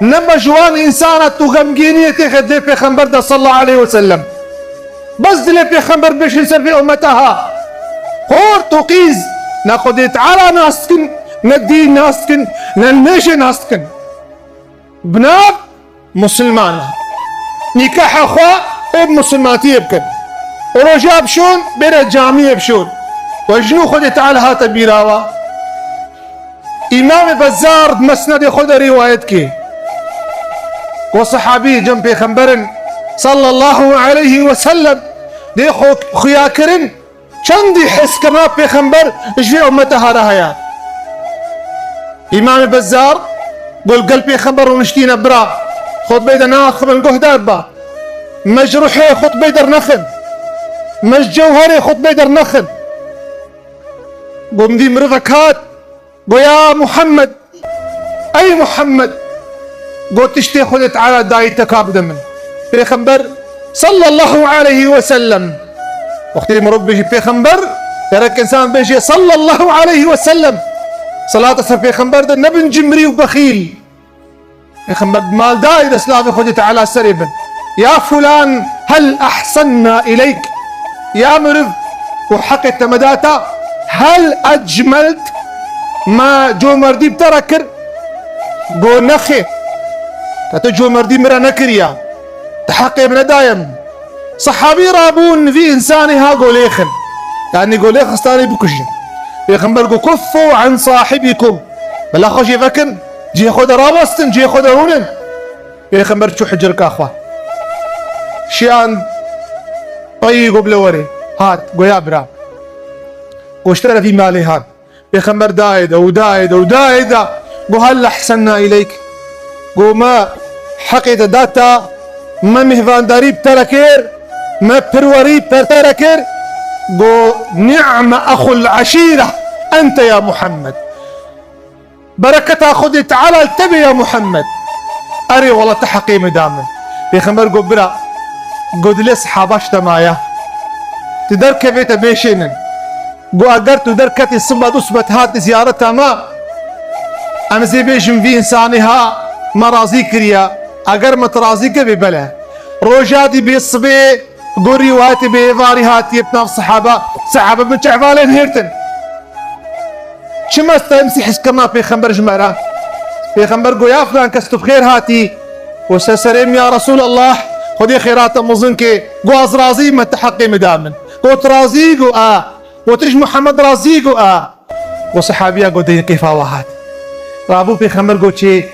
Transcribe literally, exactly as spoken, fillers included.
Nema ji wan însana tu xemgîniyê têxe dilê Pêxember de sallallahu aleyhi ve sellem. Bes dilê Pêxember bêşin ser vê ummeta ha. Xort û qîz ne Xwedê Teala nas dikin, ne dîn nas dikin, ne nimêjê nas dikin. Bi nav Musulmana. Nîkaha xwe ê bi musulmantiyê bikin. Roja bişon, bêre camiyê bişon. We ji nû Xwedê Teala hate bîra we. Îmamê Bezzar di Mesnedê xwe de rîwayet kê. Ku sehabî cem pêxemberin sallallahu aleyhi ve sellem dê xwe xuya kirin, çendî heskirina pêxember ji vê ummeta hare heye. Îmamê Bezzar got, gel pêxember rûniştîne bira, xutbeyê de naxibin guhdar ba. Me ji ruhê xutbeyê dernexin. Me ji cewherê xutbeyê dernexin. Got, min dî mirivek hat, got, ya Muhammed, ey Muhammed, got, tiştê Xwedê Teala dayî te ka bide min. Pêxember sallallahu aleyhi ve sellem. Wextê mirov bêjî pêxember, gerek insan bêjê sallallahu aleyhi ve sellem. Salata ser pêxember de nebin cimrî û bexîl. Pêxember bi mal dayê de silavê Xwedê Teala serê bin. Ya fulan, hel ahsenna ileyk. Ya meriv, ku heqê te me data, hel ecmelt, me comerdî bi te re kir? Go nexêr. Te tu comerdî min re nekiriya. Te heqê min nedaye min. Sehabî rabûn vî însanê ha go lêxin. Yanî go lêxistanê bikujin. Pêxember go, kuffu an sahibikum. Bila xwe jê vekin, cihê xwe de rabestin, cihê xwe de rûnin. Pêxember çû hicirka xwe. Şiyan peyî go bile were. Hat, goya bira. Go ji terefî malê hat. Pêxember dayê de û dayê de û dayê de. Go hel ehsenna ileyk. Go me heqê te data, me mêhvandarî bi te re kir, me pirwerî bi te re kir. Go ni'me exul eşîre ente ya Muhammed. Bereketa Xwedê Teala li te be ya Muhammed. Erê wela te heqê min da min. Pêxember got, bira, got, dilê sehaba ji te maye. Tu derkevê te bêşênin. Got, eger tu derketî sibe du sibe hatî ziyareta me, em zê bêjin vî însanê ha me razî kiriye. Eger me tu razî kir bê bele. Roja dî bê sibê Gorî wayetê bi êvarî hatiye bi nav sehaba, sehaba bi çehvalên hêrtin. Çima stemsî hizkirina pêxember ji me re? Pêxember go, ya filan kes, tu bi xêr hatî. Go, ser serê min ya Resûlallah, Xwedê xêra te mezin ke. Go, ez razî me, tu heqê min da min. Go, tu razî? Go, a. Go, tu ji Muhammed razî? Go, a. Go, sehabiya go, deyê kêfa we hat. Rabû pêxember go, çê